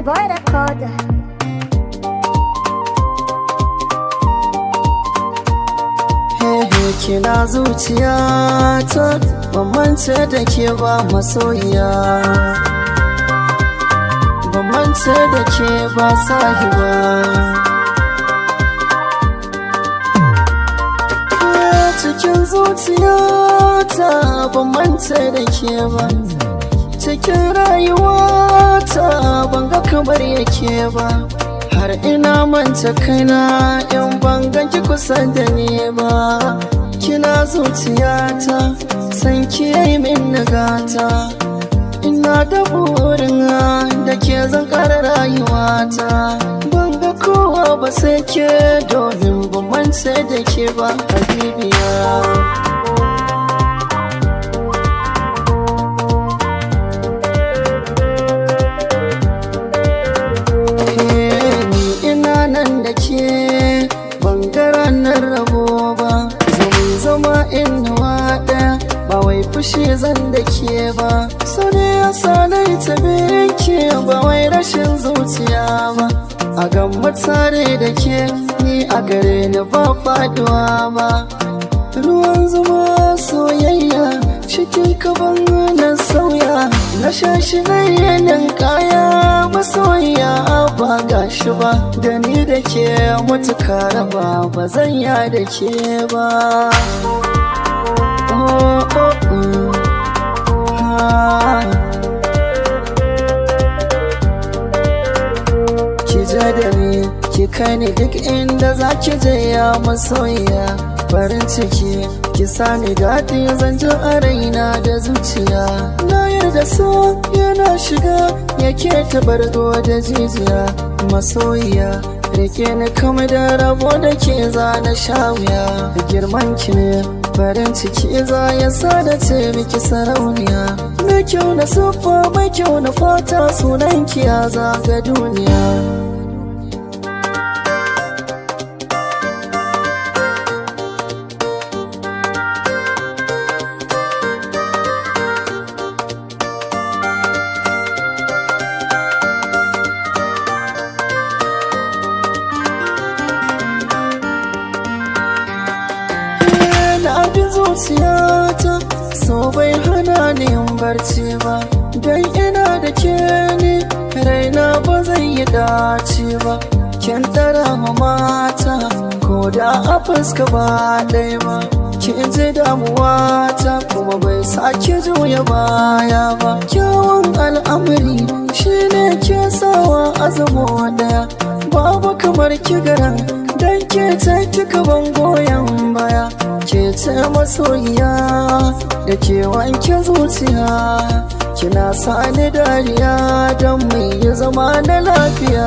Boy Recorder. Hehe, kina zuciyata, ban mance da ke ba masoyiya, ban mance da ke ba sahiba. Cikin zuciyata ban mance da ke ba, cikin rayuwata ban ga kamar yake ba. Har ina manta kaina in ban ganki kusa da ni ba. Kina zuciyata, san ki yayi min nagata. Ina da burin da ke zan kara rayuwata. Ban ga kowa ba sai ke, domin ban mance da ke ba habibiya. Ni ina nan da ke, ban ga ranar rabo ba. Zama zama inuwa ɗaya, ba wai fushi zan da ke ba. So ne ya sa na yi ke, ba wai rashin zuciya ba. A gamma tare da ke, ni a gare ni ba faduwa ba. Ruwan zuma soyayya cikin kaban na sauya, na shashi na yanin kaya masoyiya, ba gashi ba. Da ni da ke mutuka raba, ba zan ya da ke ba. Oh, oh, oh. Ah. Ki je da ni, ki kai ni duk inda za ki je ya masoyiya. Farin ciki ki sani daɗi zan ji a raina da zuciya. Na yarda so yana shiga yake ta bargo da jijiya. Masoyiya, rike ni kamar da rabo da ke zana sha wuya. Girman ki ne farin ciki za ya sa da ce miki sarauniya. Mai kyau na siffa, mai kyau na fata, sunan ki ya zaga duniya. Na bi zuciyata, so bai hana ni yin barci ba. Dan ina da ke ni raina ba zai yi dace ba. Kin tara ma mata ko da a fuska ba ɗaya ba. Kin ji damuwa ta kuma bai sake juya baya ba. Kyawun al'amari shine ke sawa azamo ɗaya. Babu kamar kigaran dan ke ta kika ban goyon baya. Ke ce masoyiya da ke wanke zuciya, kina sani dariya don mu yi zama na lafiya.